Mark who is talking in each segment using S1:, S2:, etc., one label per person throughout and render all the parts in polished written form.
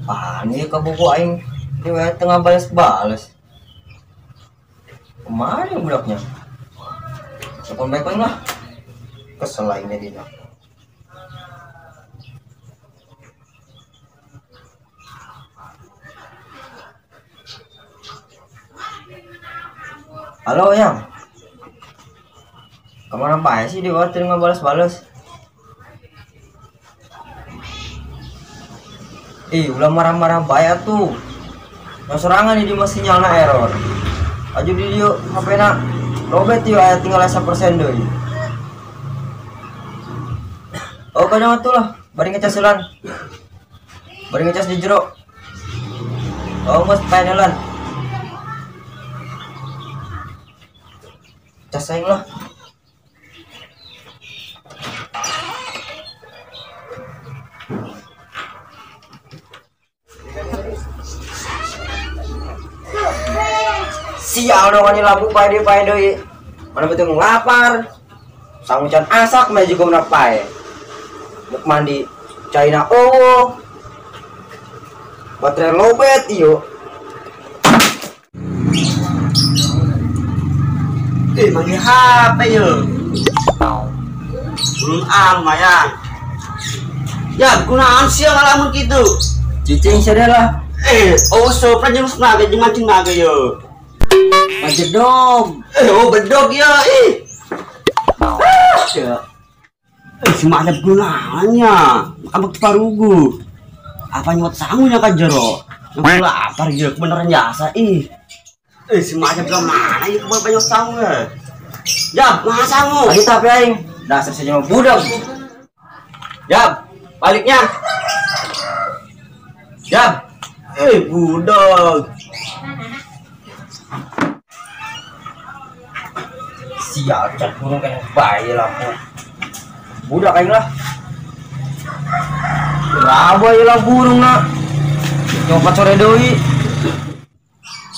S1: Panik ka buku aing di WA tengah balas-balas. Kemana budaknya? Telepon baik-baik lah. Kesel aing jadinya. Halo yang, kemana bae sih di WA tengah balas-balas? Ih, ulah marah-marah bae atuh. Nah serangan ini masih sinyalna error. Aju di dieu HP-na lobet ieu aya tinggal 1% deui. Oh, kadang atuh lah, bari ngecas heula. Bari ngecas di jero. Oh, geus paenelan. Cas aing lah. Sial dong ini lampu pae deui. Mana betul lapar. Sangucan asak mah juga menak pae. Muk mandi China oh. Baterai lobet iyo.
S2: Manggil HP yo. Burung ang mayang. Ya, gunaan sia ngalamun kitu.
S1: Cicing sia lah.
S2: Oh so panjang naga jeung mancing naga yo.
S1: Majedog.
S2: Oh bedog ya, ih.
S1: Ya.
S2: Si mak gunaannya, maka parugu. Apa nyuat sangunya ka jero? Aku lapar ya, kebenaran jasa ih. Si mak ke mana ieu kebenaran nyuat sangu ya? Jab, mana sangu?
S1: Lagi tapi aing, dasar saja budak.
S2: Jab, baliknya. Jab. Budak.
S1: Sial, cat burung kena bayi lampu. Budak aing lah. Berapa ya lah burung nak? Nyopat sore deui.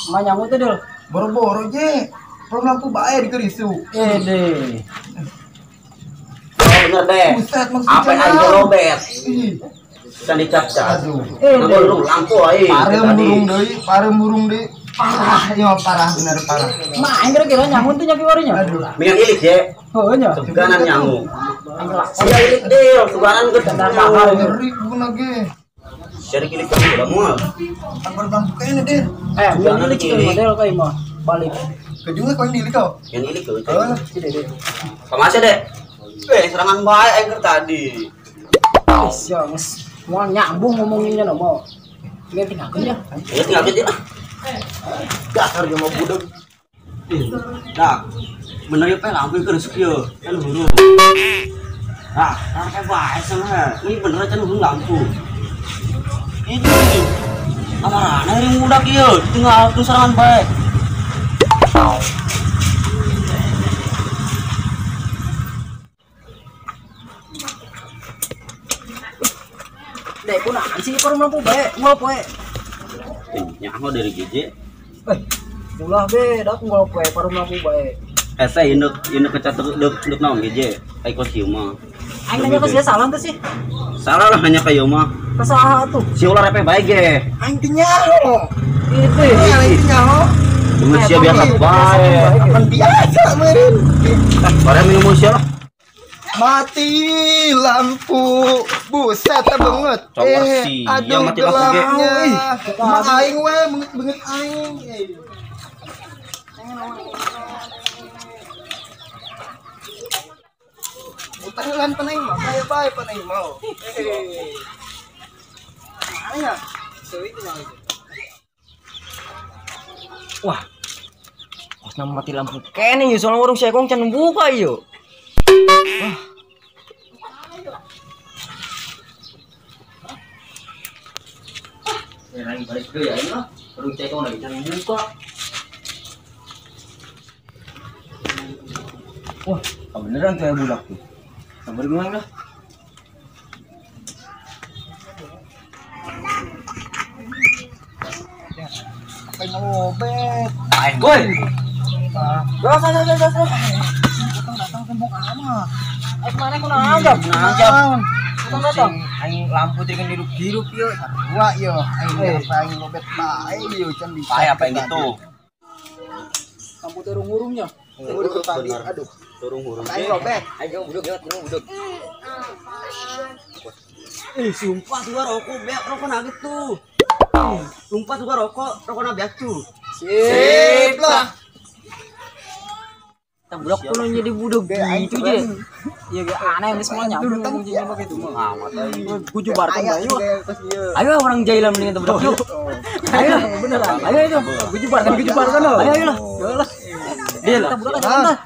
S3: Ma nyamu teh dul.
S4: Boro-boro je. Belum lampu bae dikerisu.
S3: Deh.
S2: Oh bener deh.
S4: Buset maksudnya.
S2: Apa aing lobet? Can dicap-cap. Aduh. Lampu aing.
S4: Parem burung deui, Parah, ieu mah parah bener parah.
S3: Ma aing kira-kira nyamun tuh nyapi warinya.
S4: Aduh.
S2: Minyak ilik je.
S3: Heuh nya.
S2: Suganan nyamu. Sia ilik deui, suganan geus
S3: nyamu.
S4: Ngeri bukan ge.
S2: Cari ilik kamu udah mual.
S4: Abar lampu kayaknya deh.
S3: Yang ilik itu model kayak mah balik.
S4: Kejungnya kau yang ilik kau.
S2: Yang ilik kau.
S3: Sini deh.
S2: Sama aja deh. Serangan baik aing tadi.
S3: Sia geus moal nyambung ngomonginnya no mau. Ini tinggalkeun ya.
S2: Ya tinggalkeun lah. Dasar dia mau budak. Dah. Bener ya pe lampu ke kieu, kan hurung. Nah, kayak bae sama. Ini bener can hurung lampu. Ini amarana hari budak ieu, tinggal tuh serangan bae.
S3: Dek kunaon sih parung lampu bae, ngol poe.
S2: Nyaho dari GJ.
S3: Ulah be, dak ngol poe parung lampu bae.
S2: Eta induk kecat dek naon GJ? Ai kos ieu mah.
S3: Aing nanya ke sia salah teh sih.
S2: Salah lah hanya ka ieu mah.
S3: Kasaha atuh?
S2: Si ulah repe bae ge.
S4: Aing teh nyaho.
S3: Itu.
S4: Aing teh nyaho.
S2: Manusia biasa bae.
S4: Kapan biasa meureun.
S2: Bare minum sia lah.
S4: Mati lampu, buset banget. Aduh,
S2: mati lampu ge.
S4: Mah aing we beungeut-beungeut aing. Utalan panay mah, kaya bae panay mau. Mana ya?
S1: Wah. Kosna mati lampu kene yo soalnya warung sekong can buka yo. Wah. Ya lagi balik ke ya ini lah. Warung cekong lagi can buka. Wah, beneran tuh ya budak tuh. Sabar gue lah.
S4: Apa yang lobet?
S1: Woi. Gas.
S4: Datang tembok amat.
S3: Kemana kunaon, Jab?
S2: Jab.
S1: Pusing aing lampu teh kan hirup-hirup ieu.
S4: Sarua ieu aing apa aing lobet bae ieu can bisa.
S2: Pae apa yang gitu.
S3: Lampu teh urung-urungnya.
S4: Urung tadi aduh.
S2: Urung-urung.
S4: Aing lobet.
S1: Aing budeg ya, budeg.
S2: Sumpah juga rokok beak rokok nagit tuh. Sumpah juga rokok rokok beak tuh.
S4: Sip lah.
S1: Kita budak tuh jadi budeg gitu je.
S3: Iya ge aneh ini semua nyambung ngomong jadi begitu mah.
S2: Amat aing.
S3: Gua jubarkan bae.
S1: Ayo orang jailan mendingan kita budak yuk. Ayo
S3: bener.
S1: Ayo itu.
S3: Gua jubarkan loh.
S1: Ayo ayo lah. Dia lah.
S3: Kita budak aja lah.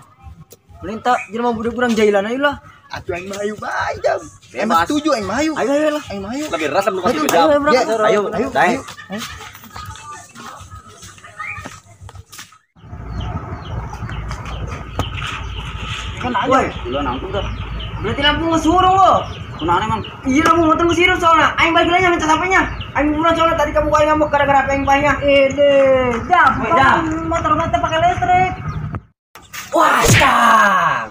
S1: Mending tak jelema budak kurang jailan ayo lah.
S4: Atuh aing mah ayo bae jam. Emang setuju aing mah ayo.
S1: Ayo ayo lah.
S4: Aing mah ayo.
S2: Lebih ras lu kasih
S1: Ayo
S2: ayo
S1: ayo
S2: ayo.
S1: Kan aja.
S2: Duluan lampu dah.
S1: Berarti lampu ngesurung lo.
S2: Kunaon emang?
S1: Iya lampu motor ngesurung soalnya. Aing balik lagi minta sapanya. Aing buruan soalnya tadi kamu aing ngamuk gara-gara aing pahnya.
S3: Ini, jam. Motor mati pakai listrik.
S1: Wah, stop.